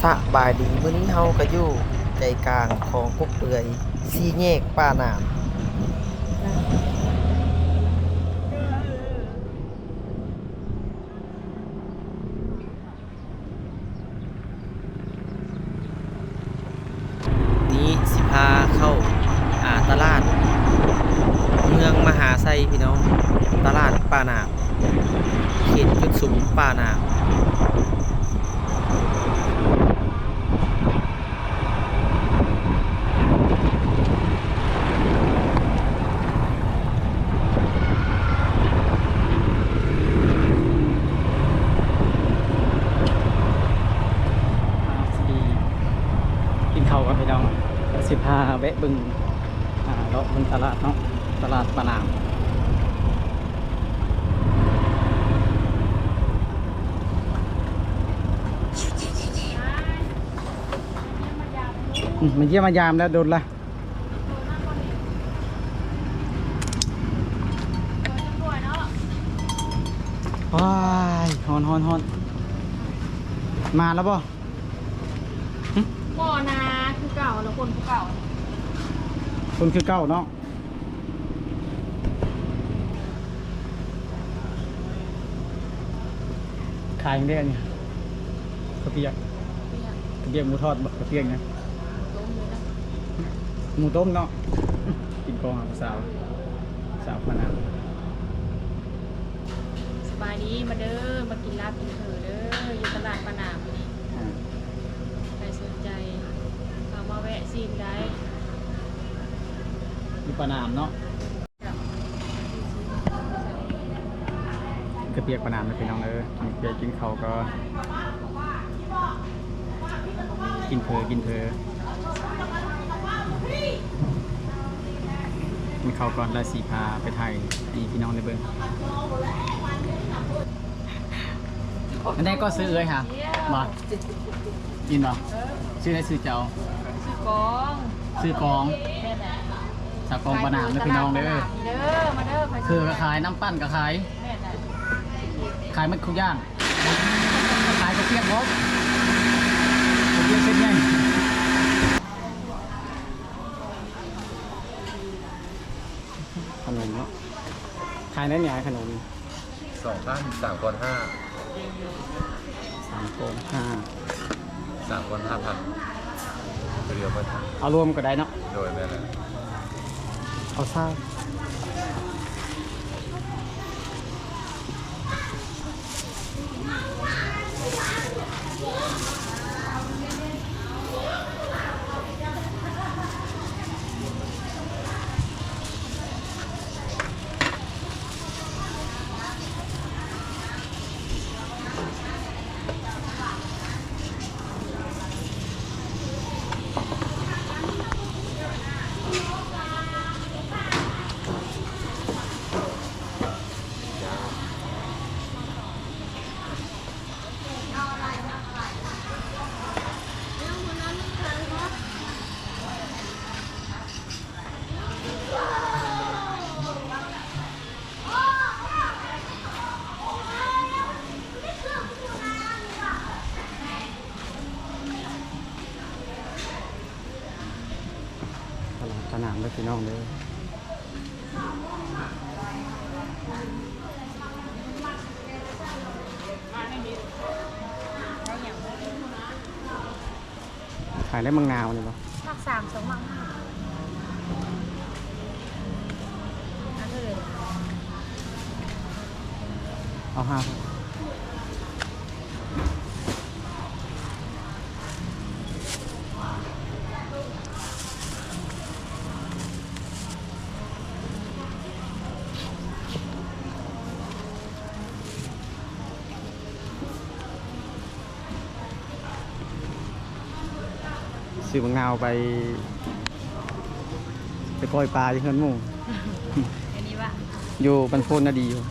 ສະບາຍດີ ມື້ນີ້ເຮົາກະຢູ່ໃຈກາງຂອງກົກເປື່ອຍ ສີ່ແຍກປ່າໜາມ. ນີ້ຊິພາເຂົ້າ ອາ ຕະຫຼາດເມືອງມະຫາໄຊພີ່ນ້ອງ, ຕະຫຼາດປ່າໜາມ ເຂດຈຸດສຸມປ່າໜາມ. ກິນເຂົ້າກ່ອນພີ່ນ້ອງ ຊິພາແວະເບິ່ງ ອາ ເລາະເບິ່ງຕະຫຼາດເນາະ ຕະຫຼາດປ່າໜາມ. ອືມ ມາຢ້ຽມມາຢາມແລ້ວ ດົນລະ. ວ້າຍ ຮ້ອນໆໆ ມາແລ້ວບໍ່? ຫຶ ບໍ່ນາ ຄືເກົ່າ ລະຄົນຄືເກົ່າ ຄົນຄືເກົ່າເນາະ. ຂາຍຫຍັງເດ້ອັນນີ້? ເຂົ້າປຽກ ເຂົ້າປຽກ ເຂົ້າປຽກໝູທອດບໍ? ເຂົ້າປຽກຫຍັງ? ໝູຕົ້ມເນາະ ກິນຂອງຫາຜູ້ສາວ ສາວພະນາ. ສະບາຍດີ ມາເດີ ມາກິນລາບກິນເຝີເດີ ຢູ່ຕະຫຼາດປາໜາມນີ້. ອືມ ໃຜສົນໃຈ ເຂົ້າມາແວະຊີມໄດ້ ຢູ່ປາໜາມເນາະ. ເຂົ້າປຽກປາໜາມເດີພີ່ນ້ອງເດີ ກິນເຂົ້າກ່ອນ ກິນເຝີ ກິນເຝີ ກິນເຂົ້າກ່ອນ ລະຊິພາໄປຖ່າຍໃຫ້ພີ່ນ້ອງໄດ້ເບິ່ງ. ອັນໃດກໍຊື່ເອື້ອຍຫາ ບໍ່ ຍິນບໍ່? ຊື່ໃດຊື່ເຈົ້າ? ຊື່ກອງ ຊື່ກອງ ແມ່ນແຫຼະ ສາວກອງປາໜາມເດີພີ່ນ້ອງເດີ. ເດີ ມາເດີ ເຄືອກະຂາຍ ນ້ຳປັ່ນກະຂາຍ ແມ່ນແຫຼະ ຂາຍໝົດທຸກຢ່າງ ຂາຍເຂົ້າປຽກພ້ອມ ເຂົ້າປຽກເສັ້ນໃຫຍ່. ຂະໜົມເນາະ ຂາຍໄດ້ນີ້ ຂະໜົມ ສອງພັນ ສາມກ້ອນຫ້າ ສາມກ້ອນຫ້າ ສາມກ້ອນຫ້າພັນ ຕົວດຽວເບິດ ເອົາລວມກໍໄດ້ເນາະ. ໂດຍ ແມ່ນແລ້ວ ເອົາຊາວ. ຕະຫຼາດຕະໜາມເດີພີ່ນ້ອງເດີ. ຂາຍໄດ້ໝາກນາວນີ້ບໍ່? ໝາກສາມ ສອງໝາກຫ້າ ອັນເລີຍ ເອົາຫ້າ. ຊື້ໝາກນາວໄປ ໄປປ່ອຍປາຢູ່ເຮືອນໝູ່ ອັນນີ້ວະ ຢູ່ບ້ານໂພນນາດີຢູ່.